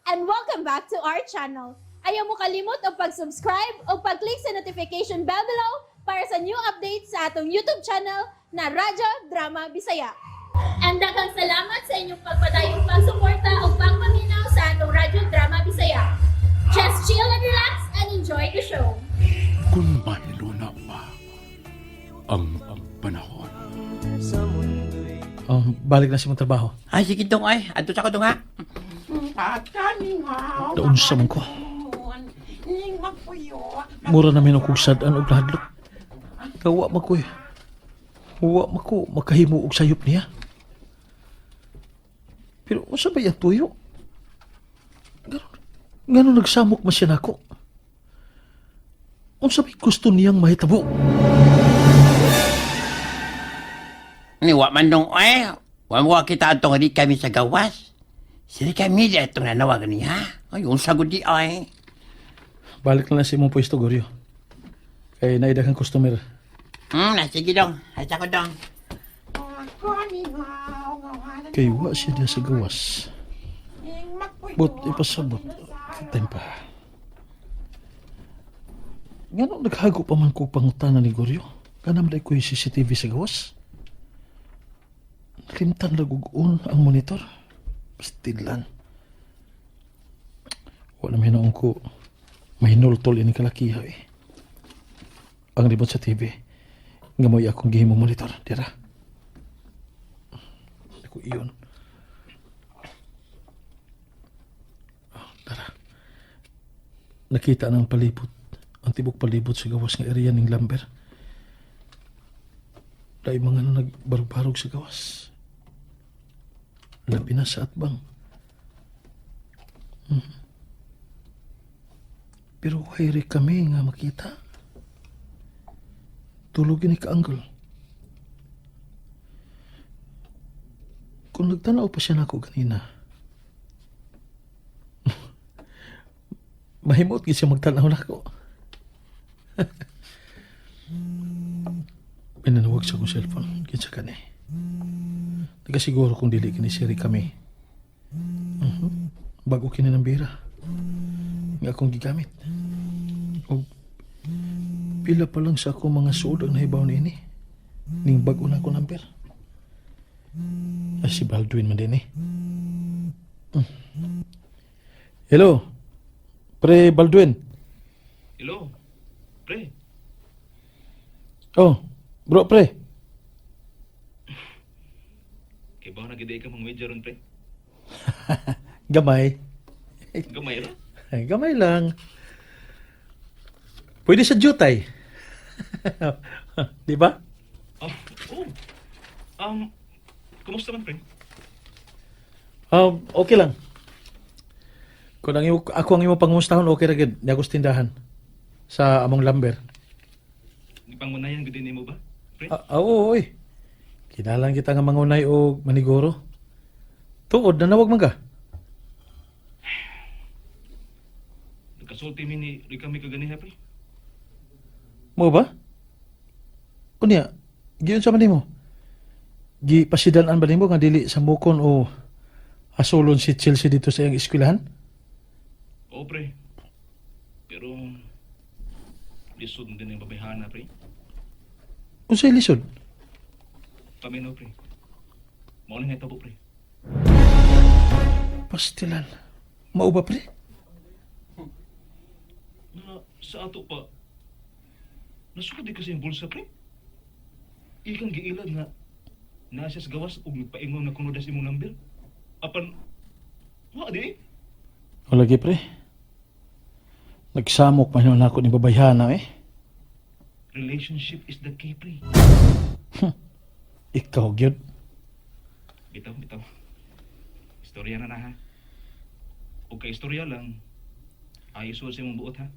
And welcome back to our channel. Ayaw mo kalimot og pag-subscribe o pag-click sa notification bell below para sa new updates sa atong YouTube channel na Radyo Drama Bisaya. And daghang salamat sa inyong pagpadayong pagsuporta o pagpaminaw sa atong Radyo Drama Bisaya. Just chill and relax and enjoy the show. Kung mahiluna pa ang panahon. Oh, balik na sa imong trabaho. Ay, sige dong ay. Adto sa ko dong ha. Daon sa man ko. Mura na minong sad-an og lahadlok. Kawa man ko eh. Wa man ko makahimo og sayop niya. Pero unsa ba iyang tuyo? Ngano nagsamok man siya nako? Unsa bay gusto niyang mahitabo? Ni wa man dong ay. Wa mo kita atong di kami sa gawas. Sila kami di atong nanawagan niya. Ay, unsa gud di ay. Balik na lang sa imong pwesto, Goryo. Kay naidaghang customer. Na sige dong. Ay sa ko dong. Kay wa siya diya sa gawas. But ipasabot. Time pa. Ngano naghago pa man ko pangutana ni Goryo? Kanam day ko yung CCTV sa gawas. Nalimtan lang og on ang monitor. Pastilan. Wala may hinoon ko. Mahinultol ini kalakiha eh. Ang remote sa TV. Nga mo'y akong gihimong monitor. Dira. Ako iyon. Tara. Nakita ng palibot. Ang tibok palibot sa gawas nga area ning Lumber. Dahil mga na nagbarog-barog sa gawas. Labi na sa atbang. Pero hayri kami nga makita. Tulog ni kaanggol. Kung nagtanaw pa siya nako ganina, mahimot gid siya magtanaw nako. Pinanawag sa akong cellphone. Kinsa kani. Nagasiguro kung dili kini si kami. Bago kini ng bira. Nga akong gigamit. Og pila pa lang sa akong mga suod ang nahibaw niini. Ning bago na ako number. Ay, si Baldwin man din eh. Hello. Pre Baldwin. Hello, pre. Oh, bro pre. Kay ba nagiday ka mang medya ron, pre? Gamay. Gamay ra. Ay, gamay lang. Pwede sa jutay. Di ba? Oh, oh. Kumusta man, pre? Okay lang. Kung ang imo, ako ang imo pangumustahon, okay ra gid. Niya tindahan sa among lumber. Gipangunayan gud nimo ba, pre? Ah, ah, oo, oy. Kinalan kita nga mangunay og maniguro. Tuod nanawag man ka. Nagkasulti mi ni Rika mi kaganiha, pre. Mo ba? Unya, giyon sa man nimo? Gipasidan-an ba nimo nga dili sa mukon o asulon si Chelsea dito sa iyang eskwelahan? Oo, pre. Pero lisod din ang babayhana, pre. Unsay lisod? Paminaw, pre. Mao na nga tabo, pre. Pastilan. Mao ba, pre? Na sa ato pa nasukad di kasi ang bulsa, pre. Ikang giilad nga naa siya sa gawas ug nagpaingon nga kuno das imong number. Apan wa di. Wala gi, pre. Nagsamok man yun ako ni babayhana eh. Relationship is the key, pre. Ikaw gyud. Bitaw, bitaw. Istorya na na ha. O kay istorya lang, ayos sa imong buot ha.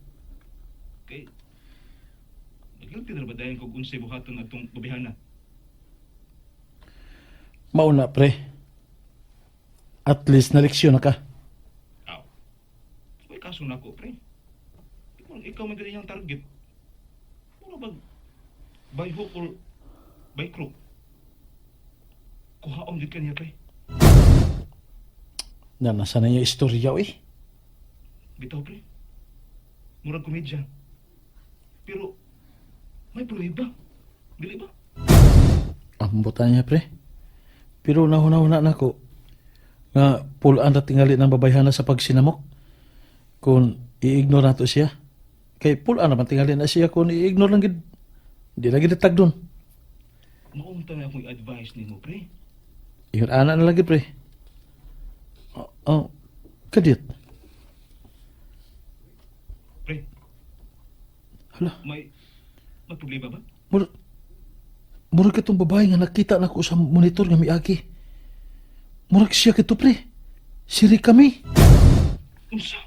Kay, naglanti na ba dayon kung unsay buhaton atong babihana? Mauna, pre. At least naleksyon na ka. Aw. May kaso na ako, pre. Ikaw, ikaw man ganyan target. Mura bag, by hook or by crook. Kuhaon gid kaniya, pre. Na nasa na niya istorya eh. Bitaw, pre. Murag komedya. Pero, may pruweba. Dili ba? Ang buta niya, pre. Pero nahuna-huna na ko nga pulaan na tingali ng babayhana sa pagsinamok kung i-ignore nato siya. Kay pulaan naman tingali na siya kung i-ignore lang gid. Di lagi ditag doon. Maunta na akong i-advise nimo, pre. Ingon ana na lagi, pre. Oh, oh kadit. Pre, Hala, may problema ba? murag murag katong babae nga nakita nako sa monitor nga miagi. Murag siya kito, pre. Siri kami. Unsa?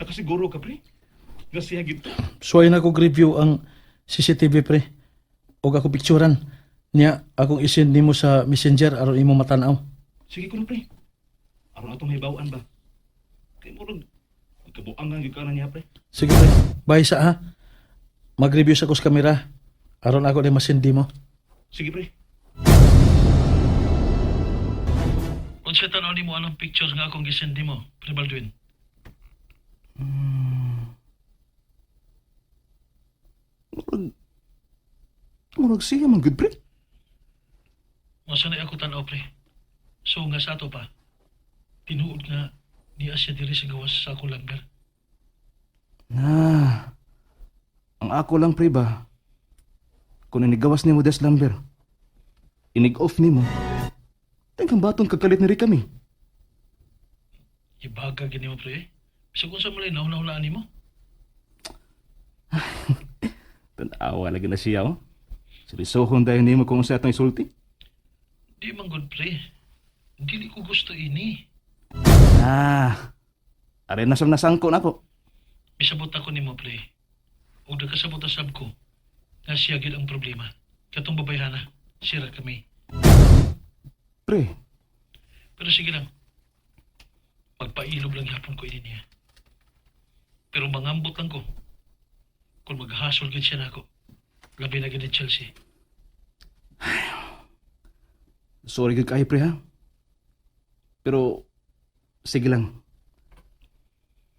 Nakasiguro ka, pre? Nga siya gito. Suway na kog review ang CCTV, pre. Og ako picturean niya akong isend nimo sa Messenger aron imo matanaw. Sige ko na, pre. Aron atong hibaw-an ba? Kay murag, magkabuangan gyud ka na niya, pre. Sige, pre. Bye sa ha. Mag-review sa kos kamera aron ako ni masend mo. Sige, pre. Unsa tan-aw nimo anong pictures nga akong gisend nimo, Pre Baldwin? Murag, murag siya man good, pre. Masa na ako tan-aw, pre. So nga sa ato pa. Tinuod nga niya siya diri sa gawas sa ako langgar. Na, ang ako lang, pre, ba? Kung inigawas nimo des lumber, inig-off nimo, tengkang baton kagkalit ni kami. Ibaga gini mo, pre. Bisag unsa man nauna-unaan nimo. Tanawa lagi na siya, oh. Seryosohon dahil nimo kung unsa atong isulti. Di man good, pre. Dili ko gusto ini. Ah, are na sa nasangko nako. Misabot ako nimo, pre. Ug nakasabot sab ko nga siya gyud ang problema. Katong babayhana, sira kami. Pre, Pero sige lang. Magpailob lang yapon ko ini niya. Pero mangambot lang ko. Kung maghasol gyud siya nako. Labi na gyud ni Chelsea. sorry gud kayo, pre, ha? Pero, sige lang.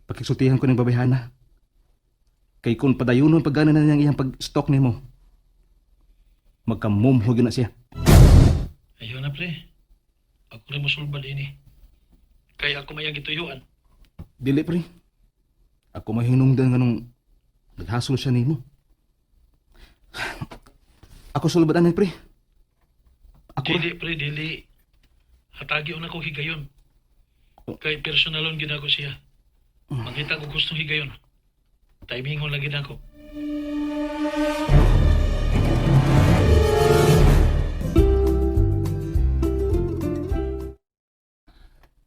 Pakisultihan ko ng babayhana. Kay kung padayunon paggana na niyang iyang pag-stalk nimo, magkamumhog na siya. Ayaw na, pre. Ako rin mosulbad ini. Kaya ako mayang gituyuan. Dili, pre. Ako mahinungdan nga nung naghasol siya nimo. Ako sulbad anay, pre. Ako ra. Dili, pre, dili. Hatagi na ko higayon. Kay personalon gid ako siya. Mangita ko gustong higayon. Timingon lang gid ako.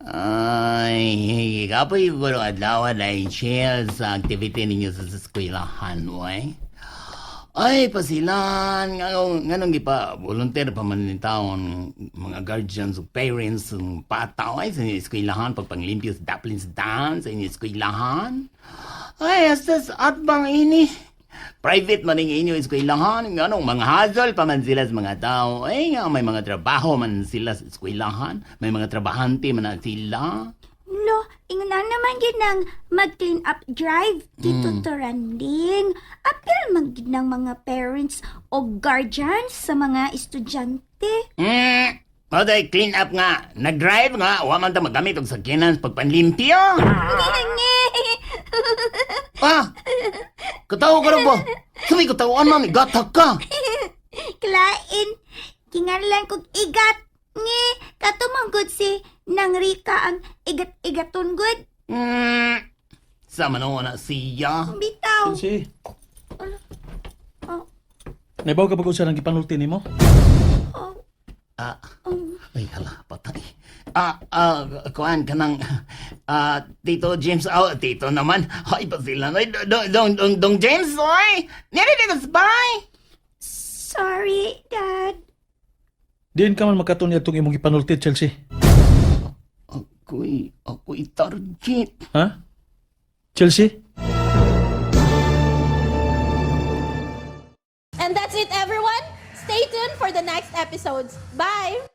Ay, kapoy ko ng adlaw na i-share sa activity ninyo sa eskwelahan, way. Ay, pasilan, nganong, nganong gipa, volunteer pa man ni taon, mga guardians ug parents, ng bata, ay, sa inyong eskwelahan, pagpanglimpyo sa daplin sa daan, sa inyong eskwelahan. Ay, hasta sa atbang ini. Private man ang inyo eskwelahan, nganong mga hazol pa man sila sa mga tao. Ay, nga, may mga trabaho man sila sa eskwelahan, may mga trabahante man na sila. Lo, ingnan naman gid nang mag-clean up drive, Tito Toranding. Apil man gid ng mga parents o guardians sa mga estudyante. Oday, clean up nga. Nag-drive nga. Wa man ta magamit og sakyanan sa pagpanlimpyo. Ah! Katawa ka rin ba? Sabi katawan man, igatak ka. Klain, kinganlan kog igat. Ngi, katumang gud si Nang Rika ang igat-igaton gud. Sama na na siya. Bitaw. Chelsea. Oh. Naibaw ka ba kung saan ang gipanulti nimo? Oh, Ah, ay hala, patay. Ah, ah, kuan ka ng, ah, Tito James, oh, Tito naman. Ay, basilan. Ay, dong, dong, dong, dong James, oy! Nere dito sa bahay. Sorry, Dad. Diin ka man makatunya itong imong gipanulti, Chelsea. Ako'y target. Ha? Chelsea? And that's it, everyone. Stay tuned for the next episodes. Bye!